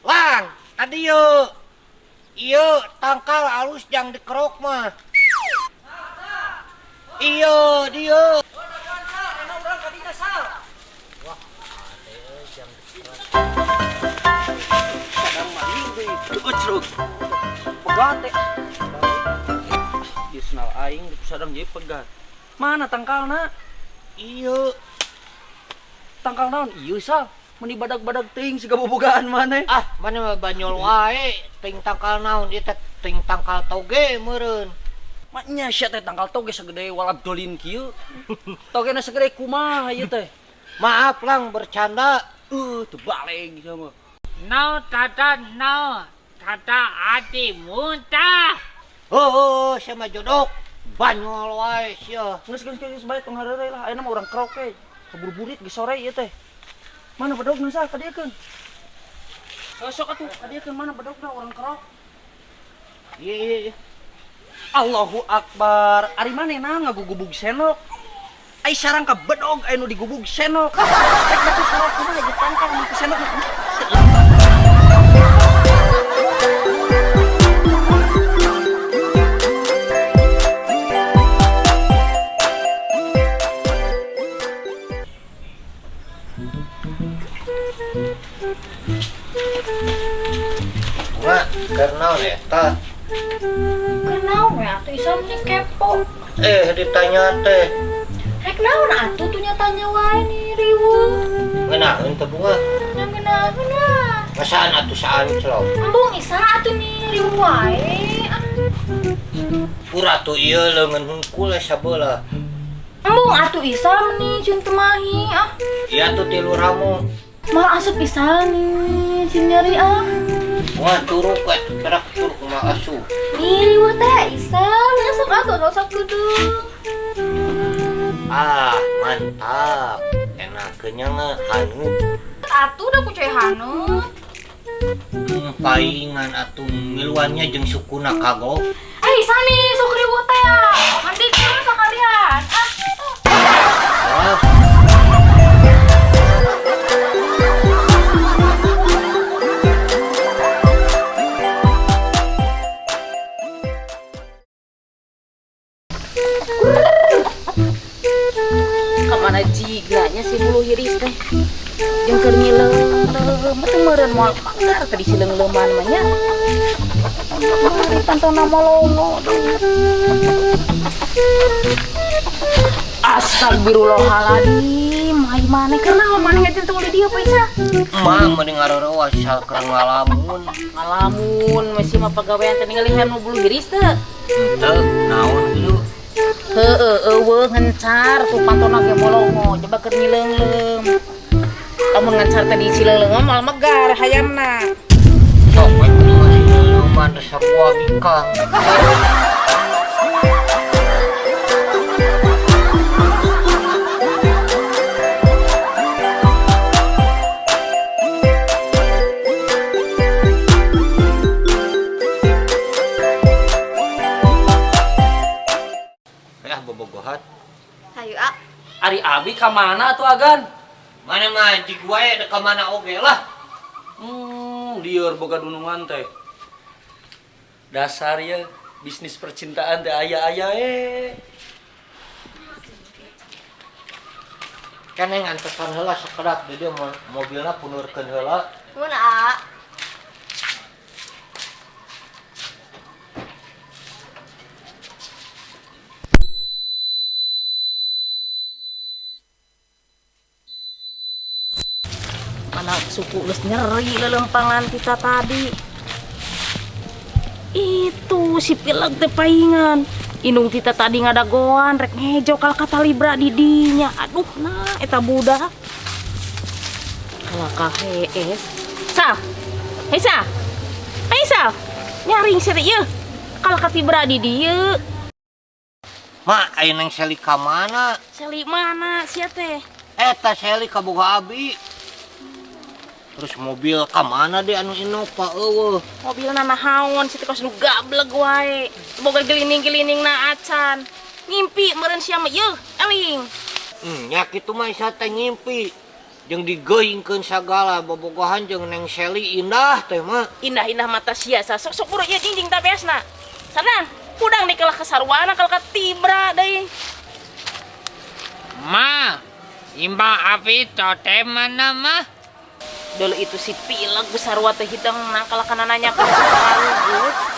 Lang, tadi yuk. Iya, tangkal alus jang dikerok mah. Iya, dia. Wah, ada jang dikerok. Kadang maling deui. Ucruk. Pegat teh. Di senal aing di sadang jadi pegat. Mana tangkalna? Iya. Tangkal naon? Iya, Sal. Meni badag-badag teuing siga bobogaan maneh. Ah, mana mah banyol wae, ting tangkal naon ieu teh ting tangkal toge meureun. Maknya sia teh tangkal toge segede walad dolin kieu. Togena segede kumaha ieu teh? Maaf Lang, bercanda. Teu baleg sia mah. No tata no, tata ati muntah. Heuh, sia mah jodok. Banyol wae sia. Geus geus geus bae tong hareureuy lah. Ayeuna mah urang kerok we. Kaburu-burit geus sore ieu teh. Mana bedogna sah kadieukeun? Sok atuh kadieukeun mana bedogna urang kerok. Iya iya iya. Allahu Akbar. Ari maneh naon ngagugubug senok? Ai sarang ka bedog aya nu digubug senok. Rek batu sorok kumaha ieu tangkal mun ku senok. Mak, keur naon eta? Keur naon we atuh Isa meni kepo. Ditanya teh. Rek naon atuh tuh nyatanya wae nih riweuh. Ngeunaheun teh bunga? Nya ngeunaheun lah. Masaan atuh saanclok? Embung Isa atuh nih riweuh wae. Ah. Pura tuh ieu leungeun hungkul sabelah. Embung atuh Isa meni cun temahi ah. Iya tuh tilu ramu. Malah asup Isa nih cun nyeri ah. Wah, turuk atuh terak turuk mah asup. Nih riweuh teh Isa, asup atuh asup kudu. Ah, mantap. Enakeunnya mah haneut. Atuh udah ku cai haneut. Paingan atuh miluannya jeung sukuna kagok. Eh, Isa nih sok riweuh teh ah. Mandikeun sakalian. Ah. Ah. Kamana jiganya si bulu hiris teh? Jeung keur ngileum, teh meureun moal manggar tadi si leungleuman mah nya. Mari pantona molongo deui. Astagfirullahaladzim, ai maneh keur naon maneh ngajen teh di dieu Pa Isa? Mah mending ngareureuh asal keur ngalamun. Ngalamun masih mah pagawean teh ningali hayam nu bulu hiris teh. Henteu, naon ieu? Heeh, eueuh ngencar tuh pantona ge molongo, coba keur nyileungleum. Lamun ngencar teh di sileungleum mah moal megar hayamna. Sok we kumaha sileungleman teh sarua bikang. Hayu, ah. Ari abi ka mana atuh agan? Mana mah jig wae dek ka mana oge lah. Lieur boga dunungan teh. Dasar ya bisnis percintaan teh aya-aya e. Kan yang ngantesan heula sakedap di dieu mobilna punurkeun heula. Mun, ah. Mana suku geus nyeri lelempangan kita tadi. Itu si pileg teh paingan. Indung tita tadi ngadagoan rek ngejo kal kata Libra di dinya. Aduh nah eta budak. Kalakah hees. Sal. Hei Sal. Hei Sal. Nyaring sih ieu. Kal kata Libra di dieu. Mak, aya neng Seli ka mana? Seli mana sia teh? Eta Seli kaboga abi. Terus mobil ka mana deh anu Innova eueuh? Mobilna nahaon situ kos nu gableg wae. Boga gelining-gelining na acan. Ngimpi meureun sia mah yeuh, eling. Nya kitu mah Isa teh ngimpi. Jeung digeuingkeun sagala bobogohan jeung Neng Seli indah teh mah. Indah-indah mata sia sa sok sok buru ieu jingjing tabeasna. Sana, kudang nih kalah kesarwana kalah katibra deui. Ma, imba api tote mana mah? Dulu itu si pilek besar teh hidang nah kalah kana nanya ka palugut.